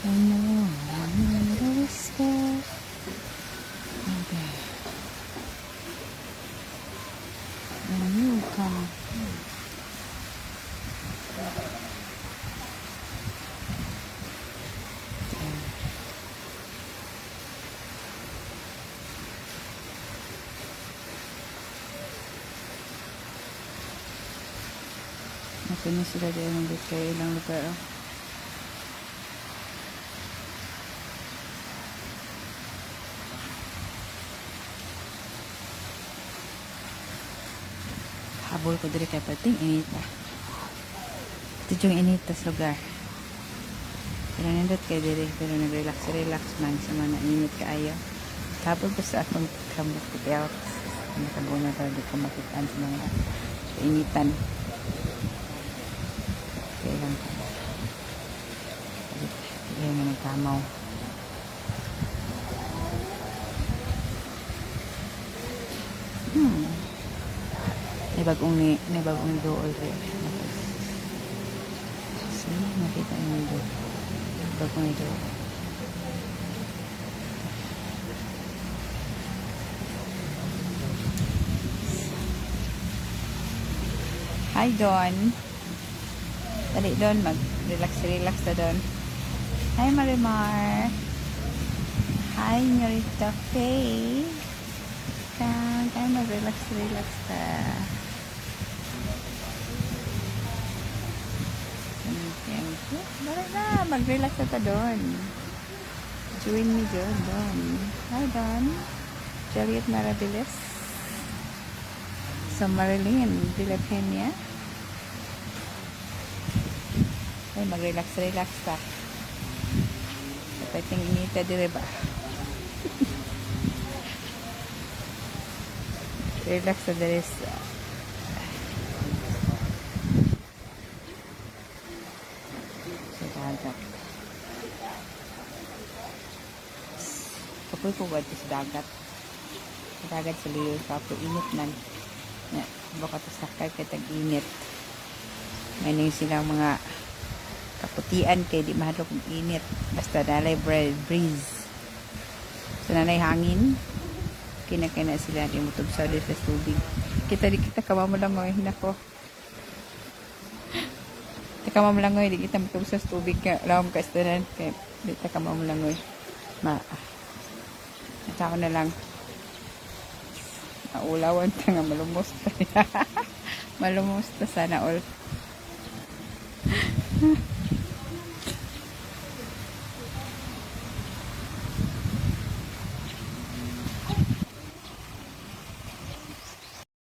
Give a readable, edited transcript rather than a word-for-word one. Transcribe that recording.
I know I heard a whisper. Okay. And you come. Okay na sila dyan, nandito kayo ilang lugar, oh. Habol ko diri kay perting inita. Ito yung inita sa lugar. Pero nindot kay diri, pero nag-relax relax man sa mga init kaayo. Habol ko sa akong kamot out. Nakaguna para di ko makitaan sa mga kainitan. Kaya lang ko. Kaya nga nagkamaw. May bagong dool rin. See, nakita niyo yung dool. Bagong dool. Hi, Don. Dali, Don. Mag-relax, relax na, Don. Hi, Marimar. Hi, Nyorita Faye. Kan, tayo mag-relax, relax ta. Thank you. Dali na, mag-relax na ta doon. Join me doon, Don. Hi, Don. Juliet Marabilis. So, Marilyn de la Peña. Ay, mag-relax, relax ta. Dapat yung inita dire ba? Relax na dire sa dagat. Kapoy ko ba sa dagat? Sa dagat sa Luyo, kapoy init man. Ya, baka to sakay kay tag-init. May na silang mga kaputian kay di mahadlok og init. Basta nalay breeze. So nanay hangin. Kinakina sila di mo tubsaw di sa tubig. Kita di kita kamamalangoy nako. Kita kamamalangoy di kita matubsaw sa tubig ka lawom ka sa tanan kay di ta kamamalangoy. Ma tao na lang. Maulawan ta nga malumos ta. Malumos ta sana all.